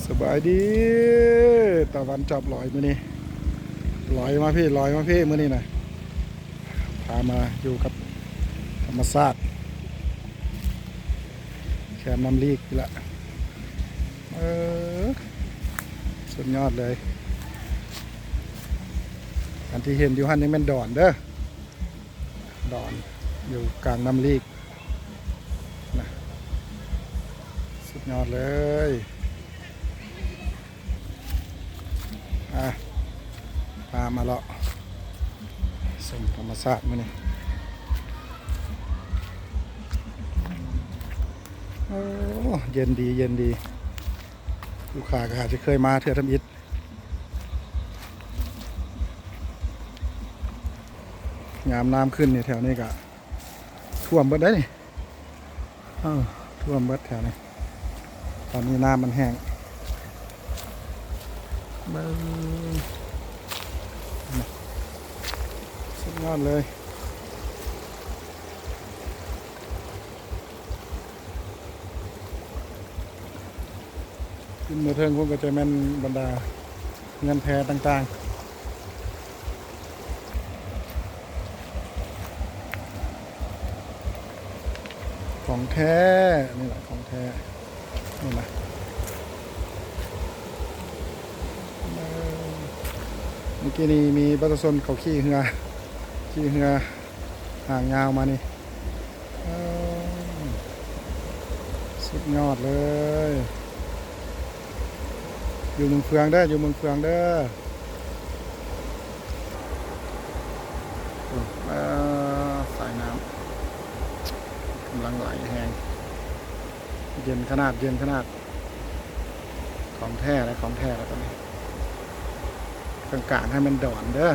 ສະບາຍດີ ຕາວັນຈອບຫຼອຍມື້ນີ້ ຫຼອຍມາພີ້ ຫຼອຍມາພີ້ມື້ນີ້ນະ ພາມາຢູ່ກັບທຳມະຊາດ ແຄມນ້ຳລີກນີ້ລະ ເອີ ສຸດຍອດເລີຍ ອັນທີ່ເຫັນຢູ່ຫັ້ນຍັງແມ່ນດອນເດີ ດອນຢູ່ກາງນ້ຳລີກນະ ສຸດຍອດເລີຍ ອ່ະ ພາມາເລາະຊົມທຳມະຊາດມື້ນີ້ ໂອ້ ເຢັນດີ ເຢັນດີ ລູກຄ້າກໍອາດຈະເຄີຍມາເທື່ອທຳອິດ ຍາມນ້ຳຂຶ້ນນີ້ແຖວນີ້ກະຖ້ວມເບິດເດ້ນີ້ ເອີ ຖ້ວມເບິດແຖວນີ້ ຕອນນີ້ນ້ຳມັນແຫ້ງ ເບິ່ງ ສຸດຍອດເລີຍ ຂຶ້ນມາເທິງພຸ້ນກໍຈະແມ່ນບັນດາເຮືອນແພຕ່າງໆ ຂອງແທ້ ນີ້ແຫຼະຂອງແທ້ ນີ້ນະ ເອີ ເມື່ອກີ້ນີ້ມີປະຊາຊົນເຂົາຂີ່ເຮືອ ຂີ່ເຮືອຫາງຍາວມານີ້ ເອີ ສຸດຍອດເລີຍ ຢູ່ເມືອງເຟືອງເດີ ຢູ່ເມືອງເຟືອງເດີ ໂອ້ ເອີ ສາຍນ້ຳກຳລັງໄຫຼແຮງ ເຢັນຂະໜາດ ເຢັນຂະໜາດ ຂອງແທ້ແລ້ວ ຂອງແທ້ແລ້ວຕອນນີ້ ກາງໆໃຫ້ມັນດອນເດີ.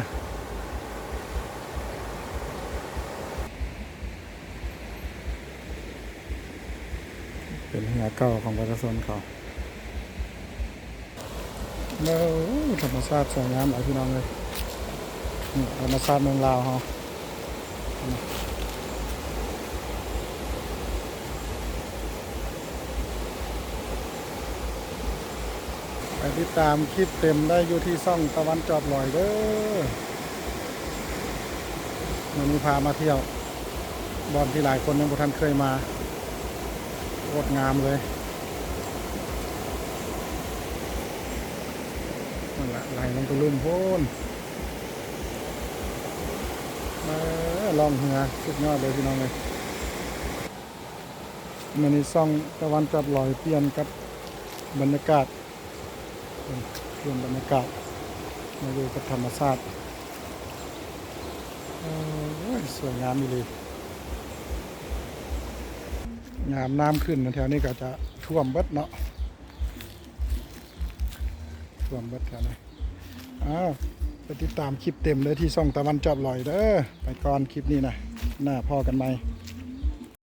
ເປັນເຮືອເກົ່າຂອງປະຊາຊົນເຂົາ. ໂອ້ ທຳມະຊາດສວຍງາມຫຼາຍພີ່ນ້ອງເອີຍ ນີ້ທຳມະຊາດເມືອງລາວເຮົາ. ໄປຕິດຕາມຄລິບເຕັມໄດ້ຢູ່ທີ່ຊ່ອງຕາວັນຈອບຫຼອຍເດີ. ມື້ນີ້ພາມາທ່ຽວບ່ອນທີ່ຫຼາຍຄົນຍັງບໍ່ທັນເຄີຍມາ ໂຄດງາມເລີຍ. ນັ້ນລະ ໄຫຼລົງໄປລຸ່ມພຸ້ນ. ເອີ ລ່ອງເຮືອ ສຸດຍອດເລີຍພີ່ນ້ອງເອີຍ. ມື້ນີ້ຊ່ອງຕາວັນຈອບຫຼອຍປ່ຽນກັບບັນຍາກາດ ປ່ຽນບັນຍາກາດ ມາຢູ່ກັບທຳມະຊາດ. ໂອ້ຍ ສວຍງາມອີ່ຫຼີ. ຍາມນ້ຳຂຶ້ນແຖວນີ້ກໍຈະຖ້ວມເບິດເນາະ ຖ້ວມເບິດແຖວນີ້. ອ້າວ ໄປຕິດຕາມຄລິບເຕັມເດີທີ່ຊ່ອງຕາວັນຈອບຫຼອຍເດີ. ໄປກ່ອນຄລິບນີ້ນະ ໜ້າພໍ້ກັນໃໝ່.